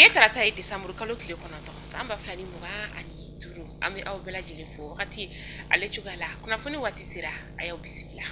Bi ye tarata ye, décembre kalo tile 9, san 2025. An bɛ aw bɛɛ lajɛlen fo wagati ale cogoya la. Kunnafoni waati sera, a y'aw bisimila.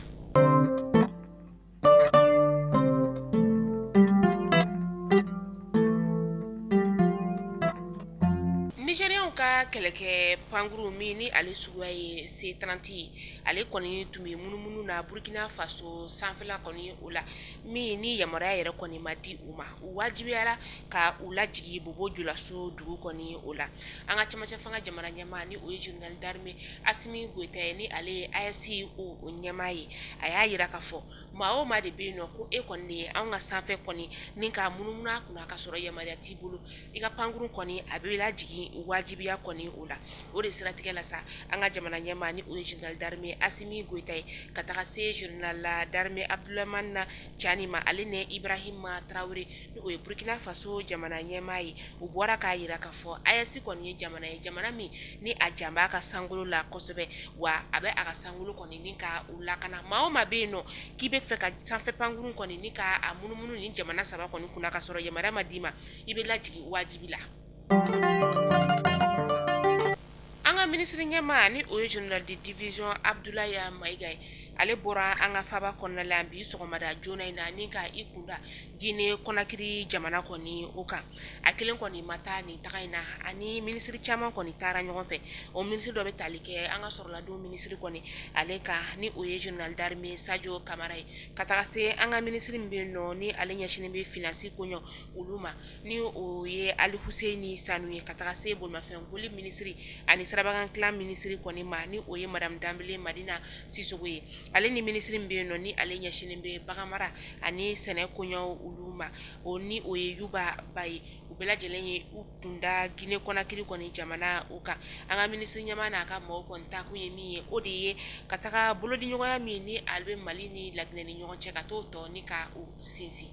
Nigérienw ka kɛlɛkɛ pankuru min ni ale suguya ye C30 ye, ale kɔni tun bɛ munumunu na Burkina Faso sanfɛla kɔni o la, min ni yamaruya yɛrɛ kɔni ma di u ma. U wajibiyara ka u lajigin Bobo Julaso dugu kɔni o la. An ka cɛmancɛ fanga jamana ɲɛmaa, ni o ye général d'armée Assimi Goïta ye, ni ale ye AES o ɲɛmaa ye, a y'a jira k'a fɔ maa o maa de bɛ yen nɔ ko e kɔni de ye anw ka sanfɛ kɔni ni ka munumunu a kunna ka sɔrɔ yamaruya t'i bolo, i ka pankuru kɔni a bɛ lajigin wajibiya kɔni o la. O de siratigɛ la sa, an ka jamana ɲɛmaa, ni o ye général d'armée Assimi Goïta ye, ka taga se général d'armée Abdourahamane Tiani ma, ale ni Ibrahima Traoré, ni o ye Burkina Faso jamana ɲɛmaa ye, u bɔra k'a jira k'a fɔ AES kɔni ye jamana ye, jamana min ni a jan b'a ka sankolo la kosɛbɛ, wa a bɛ a ka sankolo kɔni ni ka u lakana. Maa o maa bɛ yen nɔ k'i bɛ fɛ ka sanfɛ pankuru kɔni ni ka a munumunu ni jamana saba kɔni kunna ka sɔrɔ yamaruya ma d'i ma, i bɛ lajigin wajibi la. An ka minisiri ɲɛmaa, ni o ye général de division Abdoulaye Maïga ye, ale bɔra an ka faba kɔnɔna la bi sɔgɔmada joona in na ni ka i kunda Guinée Conakry jamana kɔni o kan. A kelen kɔni ma taa nin taga in na, ani minisiri caman kɔni taara ɲɔgɔn fɛ. O minisiri dɔ bɛ tali kɛ an ka sɔrɔladon minisiri kɔni ale kan, ni o ye général d'armée Sadio Camara ye, ka taga se an ka minisiri min bɛ yen nɔ ni ale ɲɛsinnen bɛ finance koɲɛ olu ma, ni o ye Alifuseni Sanu ye, ka taga se bolimafɛn boli minisiri ani sirabakan dilan minisiri kɔni ma, ni o ye madame Danbele Madina Sisoko ye, ale ni minisiri min bɛ yen nɔ ni ale ɲɛsinnen bɛ baganmara ani sɛnɛ koɲɛw olu ma, o ni o ye Yuba Ba ye. U bɛɛ lajɛlen ye u kunda Guinée Conakry kɔni jamana o kan. An ka minisiri ɲɛmaa n'a ka mɔgɔw kɔni taakun ye min ye, o de ye ka taga bolodiɲɔgɔnya min ni ale bɛ Mali ni Laginɛ ni ɲɔgɔn cɛ, ka t'o tɔ ni ka o sinsin.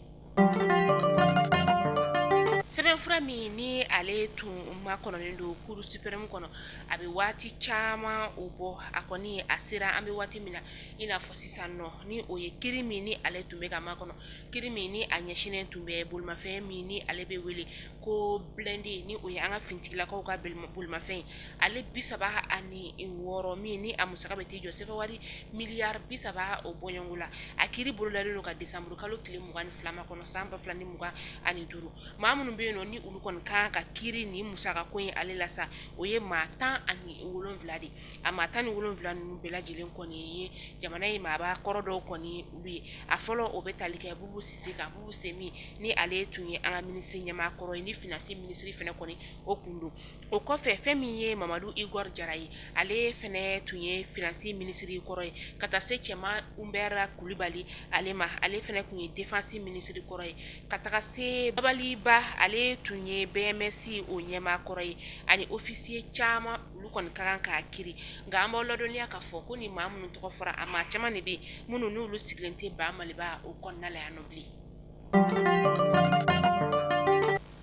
Sɛbɛnfura min ni ale tun makɔnɔnen don Cour suprême kɔnɔ, a bɛ waati caman o bɔ, a kɔni a sera an bɛ waati min na i n'a fɔ sisan nɔ, ni o ye kiri min ni ale tun bɛ ka makɔnɔ, kiri min ni a ɲɛsinnen tun bɛ bolimafɛn min ni ale bɛ wele ko blindé, ni o ye an ka finitigilakaw ka bolimafɛn ye, ale 36 min ni a musaka bɛ t'i jɔ sefa wari miliyari 30 o bɔɲɔgɔnko la. A kiri bolodalen don ka décembre kalo tile 22 makɔnɔ san 2025. Maa minnu bɛ yen nɔ ni olu kɔni kan ka kiri ni musaka ko in ale la sa, o ye maa 17 de. A maa 17 ninnu bɛɛ lajɛlen kɔni ye jamana in maaba kɔrɔ dɔw kɔni olu ye. A fɔlɔ, o bɛ tali kɛ Bubu Sise kan, Bubu Sise min ni ale tun ye an ka minisiri ɲɛmaa kɔrɔ ye, ni finance minisiri fana kɔni o kun don. O kɔfɛ, fɛn min ye Mamadu Igor Jara ye, ale fana tun ye finance minisiri kɔrɔ ye, ka taa se Cɛma Umbert Kulibali ale ma, ale fana tun ye défense minisiri kɔrɔ ye, ka taga se Babali Ba, ale tun ye BMS o ɲɛmaa kɔrɔ ye, ani officier caman, olu kɔni ka kan k'a kiri. Nka an b'aw ladɔnniya k'a fɔ ko ni maa minnu tɔgɔ fɔra, a maa caman de bɛ yen minnu n'olu sigilen tɛ ba Maliba o kɔnɔna la yan nɔ bilen.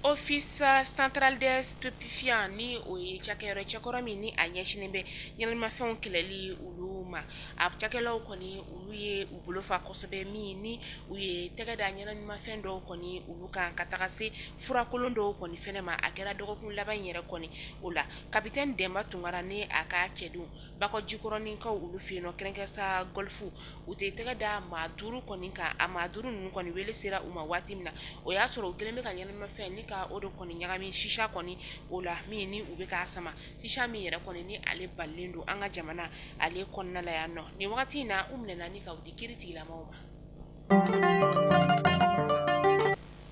Office central des stupéfiants, ni o ye cakɛyɔrɔ cɛkɔrɔ min ni a ɲɛsinnen bɛ ɲɛnaminimafɛnw kɛlɛli olu ma, a cakɛlaw kɔni olu ye u bolo fa kosɛbɛ, min ni u ye tɛgɛ da ɲɛnaminimafɛn dɔw kɔni olu kan, ka taga se furakolon dɔw kɔni fɛnɛ ma. A kɛra dɔgɔkun laban in yɛrɛ kɔni o la. Kapitɛni Dɛnba Tunkara ni a ka cɛdenw Bakɔjikɔrɔninkaw olu fɛ yen nɔ, kɛrɛnkɛrɛn sa Golf, u tɛ tɛgɛ da maa 5 kɔni kan. A maa 5 ninnu kɔni wele sera u ma waati min na, o y'a sɔrɔ u kɛlen bɛ ka ɲɛnaminimafɛn ni ka o de kɔni ɲagami sisa kɔni o la, min ni u bɛ k'a sama, sisa min yɛrɛ kɔni ni ale balilen don an ka jamana ale kɔnɔna la yan nɔ. Nin wagati in na, u minɛna ni ka u di kiri tigilamaw ma.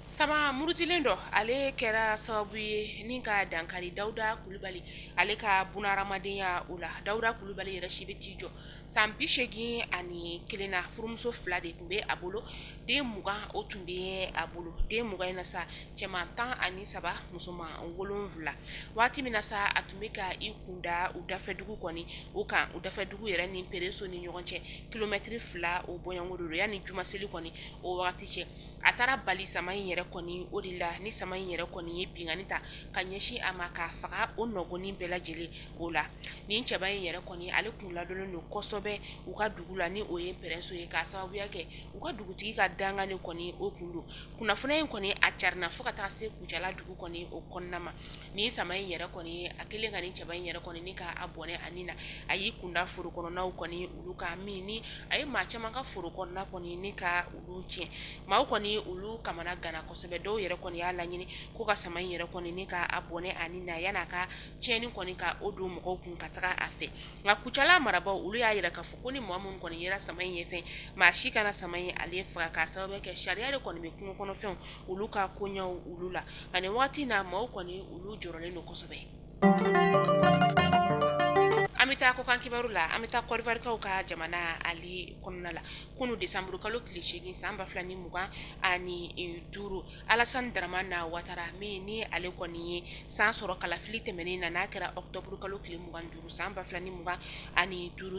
Sama murutilen dɔ, ale kɛra sababu ye ni ka dankari Dawuda Kulubali ale ka bunahadamadenya o la. Dawuda Kulubali yɛrɛ si bɛ t'i jɔ san 81 na. Furumuso 2 de tun bɛ a bolo, den 20 o tun bɛ a bolo. Den 20 in na sa, cɛman 13, musoman 7. Waati min na sa a tun bɛ ka i kunda u dafɛdugu kɔni o kan, u dafɛdugu yɛrɛ ni Pereso ni ɲɔgɔn cɛ kilomɛtiri 2 o bɔɲɔgɔnko don, yanni jumaseli kɔni o wagati cɛ. A taara bali sama in yɛrɛ kɔni o de la, ni sama in yɛrɛ kɔni ye binkanni ta ka ɲɛsin a ma k'a faga o nɔgɔnin bɛɛ lajɛlen o la. Nin cɛba in yɛrɛ kɔni, ale kun ladɔnnen don kosɛbɛ u ka dugu la, ni o ye Pɛrɛnso ye, k'a sababuya kɛ u ka dugutigi ka dankan de kɔni o kun don. Kunnafoniya in kɔni a carinna fo ka taa se Kucala dugu kɔni o kɔnɔna ma. Nin sama in yɛrɛ kɔni, a kɛlen ka nin cɛba in yɛrɛ kɔni ni k'a bɔnɛ a ni na, a y'i kunda foro kɔnɔnaw kɔni olu kan, min ni a ye maa caman ka foro kɔnɔna kɔni ni ka olu tiɲɛ. Maaw kɔni olu kamana ganna kosɛbɛ. Dɔw yɛrɛ kɔni y'a laɲini ko ka sama in yɛrɛ kɔni ni k'a bɔnɛ a ni na yan'a ka tiɲɛni kɔni ka o don mɔgɔw kun ka taga a fɛ. Nka Kucala marabaaw olu y'a jira k'a fɔ ko ni maa minnu kɔni yera sama in ye fɛn, maa si kana sama in ale faga, k'a sababu kɛ sariya de kɔni bɛ kungo kɔnɔfɛnw olu ka koɲɛw olu la. Nka nin waati in na, maaw kɔni olu jɔrɔlen don kosɛbɛ. An bɛ taa kɔkan kibaru la. An bɛ taa Kɔdiwarikaw ka jamana ale kɔnɔna la. Kunun desanburu kalo tile 8 san 2025, Alasani Daramani Watara, min ni ale kɔni ye san sɔrɔ kalafili tɛmɛnen na, n'a kɛra ɔkutɔburu kalo tile 25 san 2025,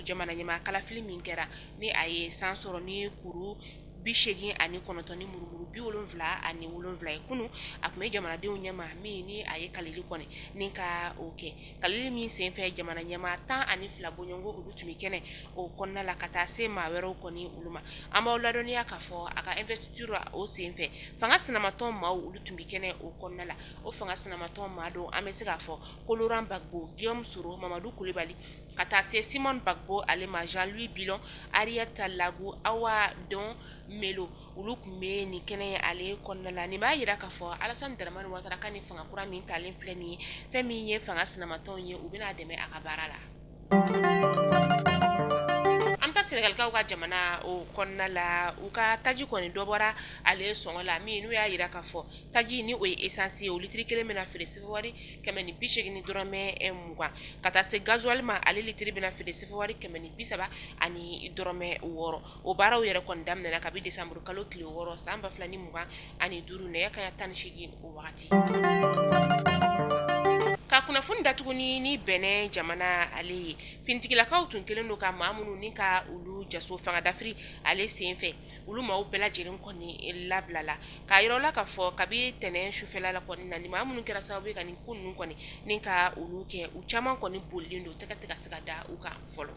jamana ɲɛmaa kalafili min kɛra, ni a ye san sɔrɔ ni kuru 89 ni murumuru 77 ye, kunun a tun bɛ jamanadenw ɲɛma, min ni a ye kalili kɔni ni ka o kɛ. Kalili min senfɛ, jamana ɲɛmaa 12 bɔɲɔgɔnko olu tun bɛ kɛnɛ o kɔnɔna la, ka taa se maa wɛrɛw kɔni olu ma. An b'aw ladɔnniya k'a fɔ a ka investiture o senfɛ, fanga sinamatɔn maaw olu tun bɛ kɛnɛ o kɔnɔna la. O fanga sinamatɔn maa dɔw, an bɛ se k'a fɔ ko Laurent Gbagbo, Guillaume Soro, Mamadou Coulibaly, ka taa se Simone Gbagbo ale ma, Jean-Louis Billon, Henriette Lagou, Ahoua Don Mello, olu tun bɛ nin kɛnɛ ye ale kɔnɔna la. Nin b'a jira k'a fɔ Alasani Daramani Watara ka nin fanga kura min talen filɛ nin ye, fɛn min ye fanga sinamatɔnw ye, u bɛna dɛmɛ a ka baara la. An bɛ taa Sɛnɛgalikaw ka jamana o kɔnɔna la. U ka taji kɔni dɔ bɔra ale sɔngɔ la, min n'u y'a jira k'a fɔ taji ni o ye essence ye, o litiri kelen bɛna feere sefa wari 180 ni dɔrɔmɛ 20, ka taa se gasoil ma, ale litiri bɛna feere sefa wari 130 ani dɔrɔmɛ 6. O baaraw yɛrɛ kɔni daminɛna kabi desanburu kalo tile 6 san 2025, nɛgɛ kanɲɛ 18 o wagati. Ka kunnafoni datugu ni Bɛnɛ jamana ale ye, finitigilakaw tun kɛlen don ka maa minnu ni ka olu jaso fanga dafiri ale senfɛ, olu maaw bɛɛ lajɛlen kɔni labilala. K'a yira la k'a fɔ kabi tɛnɛn sufɛla la kɔni na, ni maa minnu kɛra sababu ye ka nin ko ninnu kɔni ni ka olu kɛ, u caman kɔni bolilen don, tɛgɛ tɛ ka se ka da u kan fɔlɔ.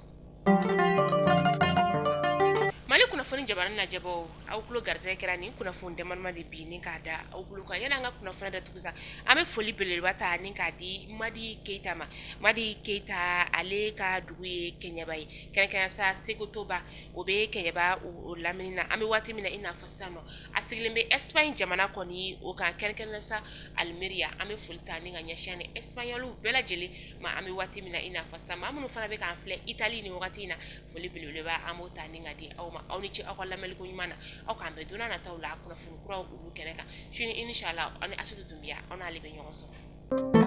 Mali kunnafoni jabaranin lajɛbaaw, aw tulo garisɛgɛ kɛra nin kunnafoni damadama de bi ni k'a da aw tulo kan. Yanni an ka kunnafoni datugu sa, an bɛ foli belebeleba ta ni k'a di Madi Keyita ma. Madi Keyita, ale ka dugu ye Kɛɲɛba ye, kɛrɛnkɛrɛn sa Segutoba, o bɛ Kɛɲɛba o lamini na. An bɛ waati min na i n'a fɔ sisan nɔ, a sigilen bɛ Espagne jamana kɔni o kan, kɛrɛnkɛrɛn sa Almeria. An bɛ foli ta ni ka ɲɛsin ni Espagnol bɛɛ lajɛlen ma. An bɛ waati min na i n'a fɔ sisan, maa minnu fana bɛ k'an filɛ Italie nin wagati in na, foli belebeleba an b'o ta ni ka di aw ma. Aw ni ce aw ka lamɛnliko ɲuman na. Aw k'an bɛn don n'a nataw la kunnafoni kuraw olu kɛnɛ kan. Sini inshallah, aw ni Asetu Dunbiya, aw n'ale bɛ ɲɔgɔn sɔrɔ.